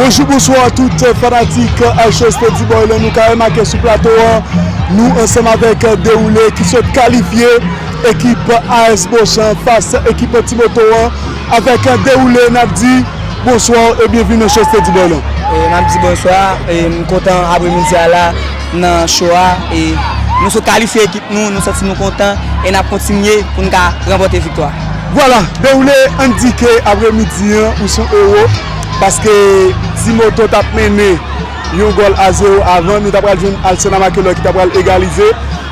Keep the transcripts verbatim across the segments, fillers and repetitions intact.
Bonjou, bonswa tout fanatik H S T D-Boy lan. Nou ka remake sou plato an, nou ansanm avèk Dewoule ki sot kalifye ekip A S Bochan fas ekip Ti Moto an. Avèk Dewoule, n ap di bonswa e byenvini nan H S T D-Boy lan. E, n ap di bonswa, e, m kontan apremidi a la nan show a, e nou sot kalifye ekip nou, nou santi nou kontan e n ap kontinye pou n ka ranpòte viktwa. Vwala, Dewoule, ann di ke apremidi an, ou se yon ewo, paske Ti Moto t ap mennen yon gòl a zewo avan, nou ta pral jwenn Alcena Makelor ki ta pral egalize,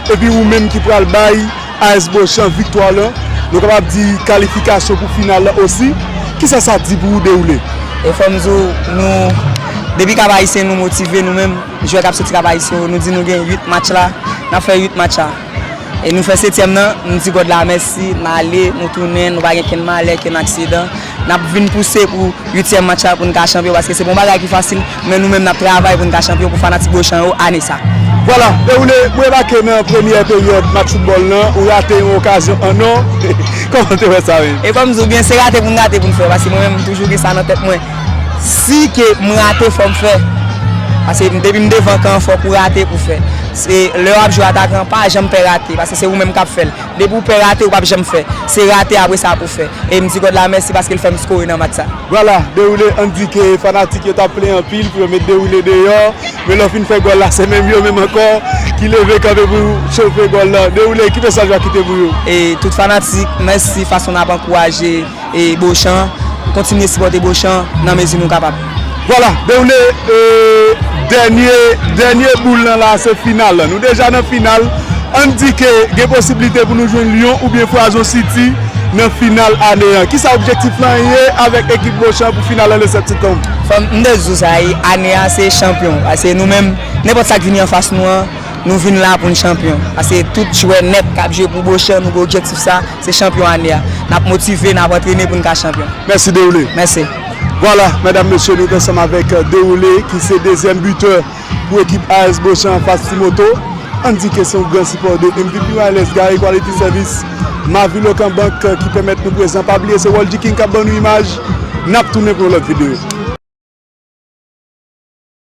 epi ou menm ki pral bay A S Bochan viktwa lan, nou kapab di kalifikasyon pou final lan osi. Kisa sa di pou ou, Dewoule? E fò m di w, nou, depi Kap Ayisyen, nou motive, nou menm, jwè k ap soti Kap Ayisyen yo, nou di nou gen uit match la, n ap fè uit match la. E nou fè setyèm nan, nou di God la mèsi, n ale, nou tounen, nou pa gen kenn malè, kenn aksidan. N ap vin pouse pou uityèm match la pou n ka chanpyon, paske se pa yon bagay ki fasil, men nou menm n ap travay pou n ka chanpyon pou fanatik Bochan yo ane sa. Vwala, Dewoule, ou remake nan premyè peryòd match foutbòl lan, ou rate yon okazyon an non. Kòman w te wè sa menm? E fò m di w byen, se rate pou n rate pou n fè, paske mwen menm m toujou gen sa nan tèt mwen. Si ke m rate, fò m fè. Paske depi m devan kan an, fòk ou rate pou fè. Se lè w ap jwe atakan, pa janm pè rate, paske se ou menm k ap fè l. Depi w pè rate, ou p ap janm fè. Se rate apre sa pou fè. E m di God la mèsi paske l fè m skore nan match sa. Vwala, Dewoule, ann di ke fanatik yo t ap plenn anpil pou yo met Dewoule deyò, men lè w fin fè gòl la, se menm yo menm ankò ki leve kanpe pou chofe gòl la. Dewoule, ki mesaj w ap kite pou yo? E tout fanatik, mèsi fason n ap ankouraje e Bochan, kontinye sipòte Bochan nan mezi nou kapab. Vwala, Dewoule, e, dènye, dènye boul lan la, se final lan. Nou deja nan final. Ann di ke gen posiblite pou nou jwenn Lyon oubyen Fwazon City nan final ane an. Kisa objektif lan ye avèk ekip Bochan pou final lan le sèt septanm? Fò m, m te di w sa, e, ane a se chanpyon. Paske nou menm, nenpòt sa k vini anfas nou an, nou vin la pou n chanpyon. Paske tout jwè nèt k ap jwe pou Bochan, nou gen objektif sa, se chanpyon ane a. N ap motive, n ap antrene pou n ka chanpyon. Mèsi, Dewoule. Mèsi. Vwala, medam, mesye, nou t ansanm avèk, euh, Dewoule, ki se dezyèm bitè pou ekip A S Bochan fas Ti Moto. Ann di ke se yon gran sipò de M V P Wireless, Gary Quality Service, Mavi Lokan Bank, euh, ki pèmèt nou prezan. Pa bliye, se World King k ap ban nou imaj. N ap tounen pou yon lòt videyo.